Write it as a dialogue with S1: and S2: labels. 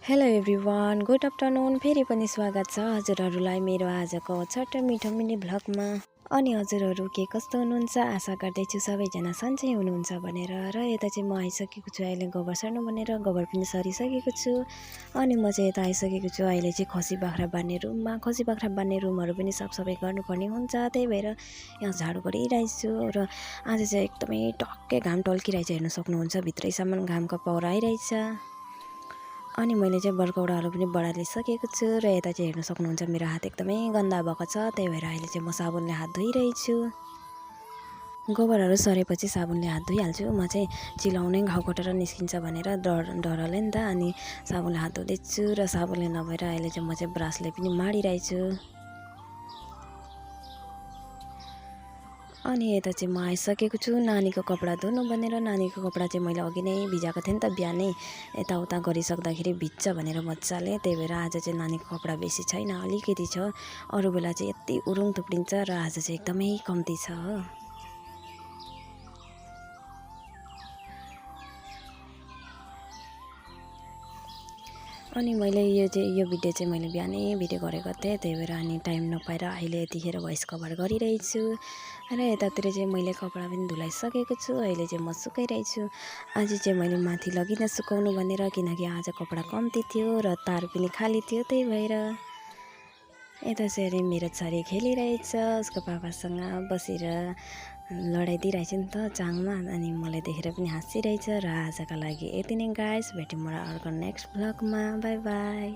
S1: Hello everyone, good afternoon. फेरि पनि स्वागत छ हजुरहरूलाई मेरो आजको छोटो मिठो मिनी भ्लगमा। अनि हजुरहरू के कस्तो हुनुहुन्छ? आशा गर्दैछु सबैजना सन्चै हुनुहुन्छ भनेर। र यता चाहिँ म आइसकेको छु अहिले गोबर सर्नु भनेर। गोबर पनि सरिसकेको छु। अनि म चाहिँ यता आइसकेको छु अहिले चाहिँ खसी बाख्रा बान्ने रुममा। खसी बाख्रा बान्ने रुमहरू पनि साफसफाइ गर्नुपर्ने हुन्छ, त्यही भएर यहाँ झाडु गरिरहेको छु। र आज चाहिँ एकदमै टक्कै घाम टल्किरहेछ, हेर्न सक्नुहुन्छ भित्रैसम्म घामको पावर आइरहेछ। अनि मैले चाहिँ बर्कौडाहरू पनि बढालिसकेको छु। र यता चाहिँ हेर्न सक्नुहुन्छ मेरो हात एकदमै गन्दा भएको छ, त्यही भएर अहिले चाहिँ म साबुनले हात धोइरहेछु। गोबरहरू सरेपछि साबुनले हात धोइहाल्छु। म चाहिँ चिलाउनै घाउ कटेर निस्किन्छ भनेर डरले नि त, अनि साबुनले हात धुँदैछु। र साबुनले नभएर अहिले चाहिँ म चाहिँ ब्रसले पनि माडिरहेछु। अनि यता चाहिँ म आइसकेको छु नानीको कपडा धुनु भनेर। नानीको कपडा चाहिँ मैले अघि नै भिजाएको थिएँ नि त, बिहानै यताउता गरिसक्दाखेरि भिज्छ भनेर मजाले, त्यही भएर आज चाहिँ नानीको कपडा बेसी छैन, अलिकति छ। अरू बेला चाहिँ यति उरुङ थुप्रिन्छ र आज चाहिँ एकदमै कम्ती छ हो। अनि मैले यो भिडियो चाहिँ मैले बिहानै भिडियो गरेको थिएँ, त्यही भएर अनि टाइम नपाएर अहिले यतिखेर भोइस कभर गरिरहेछु। र यतातिर चाहिँ मैले कपडा पनि धुलाइसकेको छु। अहिले चाहिँ म सुकाइरहेछु। आज चाहिँ मैले माथि लगिन सुकाउनु भनेर, किनकि आज कपडा कम्ती थियो र तार पनि खाली थियो, त्यही भएर। यता चाहिँ मेरो छोरी खेलिरहेछ, उसको पापासँग बसेर लडाइदिइरहेछ नि त चाङमा। अनि मलाई देखेर पनि हाँसिरहेछ। र आजका लागि यति नै गाइस, भेटौँ अर्को नेक्स्ट भ्लगमा। By by.